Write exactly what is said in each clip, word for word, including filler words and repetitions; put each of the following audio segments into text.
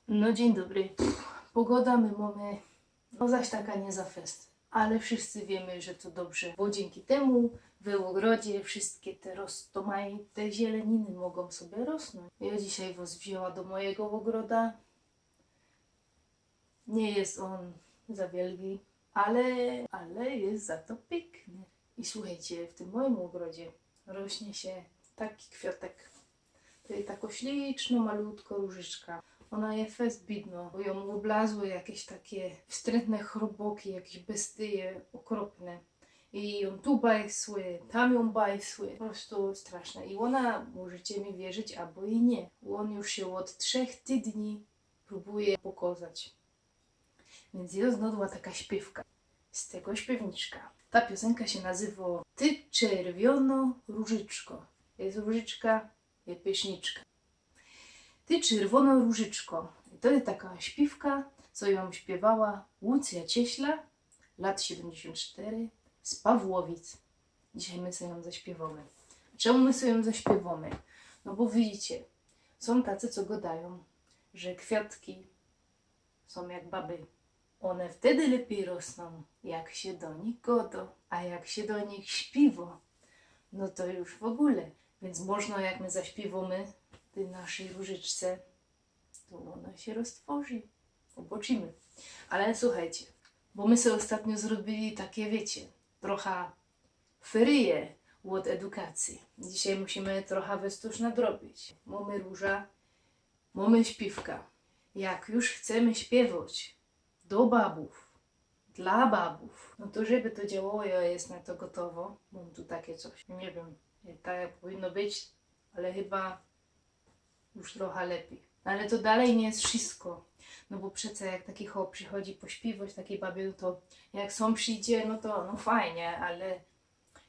No, dziyń dobry. Pogoda my mōmy, no, zaś taka niy za fest. Ale wszyscy wiymy, że to dobrze, bo dziynki tymu we ôgrodzie wszyjske te roztōmajte zieleniny mogōm sobie rosnōńć. Jŏ dzisiej wŏs wziyna do mojigo ôgroda. Niy je ôn za wielgi, ale, ale je za to piykny. I suchejcie, w tym mojim ôgrodzie rośnie sie taki kwiŏtek. To je tako śliczno, malutko rōżyczka. Ôna je fest biydno, bo jōm ôblazły jakeś take wstrętne chroboki, jakeś bestyje ôkropne. I jōm tu bajsły, tam jōm bajsły. Po prostu straszne. I ôna, możecie mi wierzić abo i niy, ôn już sie ôd trzech tydni prōbuje pokŏzać. Wiync je znŏdła taka śpiywka z tego śpiywniczka. Ta piosenka sie nazywŏ Ty czerwiono różyczko. Je różyczka, je pieśniczka. Ty czerwono różyczko. I to je taka śpiywka, co jōm śpiywała Łucja Cieśla, lat siedymdziesiōnt sztyry, z Pawłowic. Dzisiej my so jōm zaśpiywōmy. Czymu my so jōm zaśpiywōmy? No bo widzicie, sōm tacy, co gŏdajōm, że kwiŏtki sōm jak baby. Ône wtedy lepij rosnōm, jak sie do nich gŏdŏ, a jak sie do nich śpiywŏ, no to już w ôgōle. Wiync możno, jak my zaśpiywōmy tyj naszyj różyczce, to ôna sie roztworzi. Ôbŏczymy. Ale suchejcie, bo my so ôstatnio zrobiyli take, wiycie, trocha feryje ôd edukacyje. Dzisiej musimy trocha westōsz nadrobić. Mōmy róża, mōmy śpiywka. Jak już chcymy śpiewać do babōw, dlŏ babōw, no to żeby to działało, jŏ je na to gotowŏ. Mōm tu take coś. Niy wiym, tak powinno być, ale chyba już trocha lepij. No ale to dalij niy je wszysko. No bo przeca jak taki chop przichodzi pośpiywŏć takij babie, no to jak sōm przidzie, no to, no fajnie, ale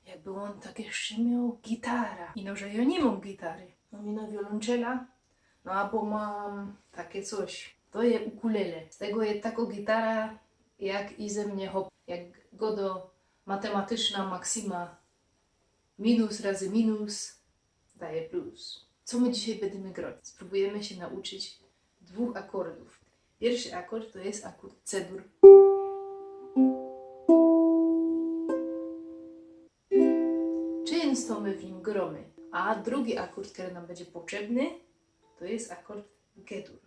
jakby ôn tak jeszcze mioł gitara. Ino, że jŏ niy mōm gitary. Mōm ino wiolōnczela, no abo mōm take coś. To je ukulele. Z tego je tako gitara, jak i ze mie chop. Jak gŏdŏ matematycznŏ maksyma: minus razy minus daje plus. Co my dzisiej bydymy grać? Sprōbujymy sie nauczyć dwōch akordōw. Piyrszy akord to je akord C-dōr. Czynsto my w nim grōmy. A drugi akord, kery nōm bydzie potrzebny, to je akord G-dōr.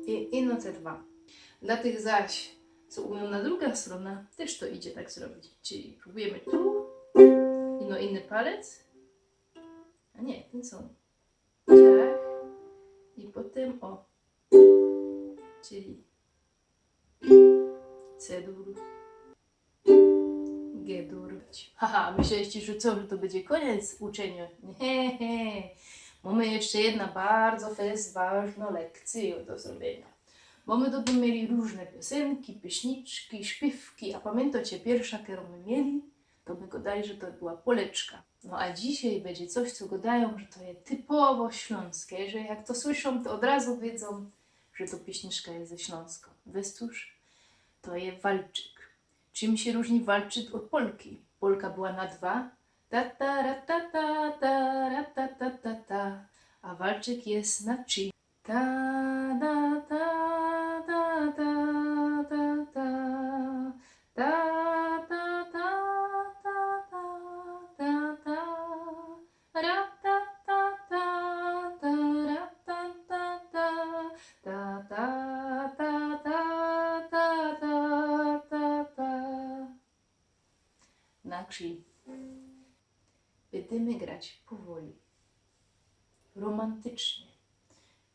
I, i nota dwa. Dlŏ tych zaś, co umiōm na drugõ strōnã, tyż to idzie tak zrobić. Czyli prōbujymy tu, ino inny palec, a niy, tyn sōm. Tak. I potym o. Czyli C-dōr, G-dōr. Haha, myśleliście, że co, że to bydzie kōniec uczyniŏ? Niy, he, he. Mōmy jeszcze jedna bardzo fest ważnŏ lekcyjŏ do zrobieniŏ. Bo my tu by mieli rōżne piosynki, pieśniczki, śpiywki, a pamiyntŏcie piyrszŏ, kerõ my mieli? To my gŏdali, że to była poleczka. No a dzisiej bydzie coś, co gŏdajōm, że to je typowo ślōnske, że jak to słyszōm, to ôd razu wiedzōm, że to pieśniczka je ze Ślōnska. Wiysz cōż, to je walczyk. Czym sie rōżni walczyk ôd polki? Polka była na dwa. Ta, ta, ra, ta, ta, ta, ra, ta, ta, ta, ta. A walczyk je na trzi. Ta, da, ta, da, da, da, da. Ta, ta, ta, da, da, da, da. Ra, ta, ta, ta, da, ra, ta, ta, ta. Ta, ta, ta, da, da, da, da, da. Na krzi. Bydymy grać powoli, romantycznie,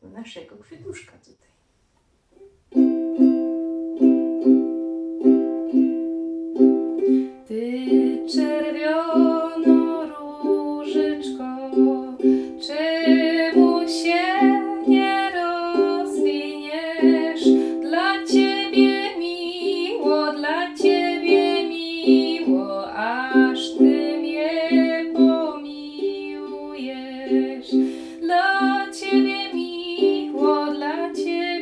do naszego kwiatuszka tutaj. Ty czerwiono różyczko, czemu się nie rozwiniesz? Dla ciebie miło, dla ciebie miło, aż ty mnie pomiłujesz. Dla ciebie miło, dla ciebie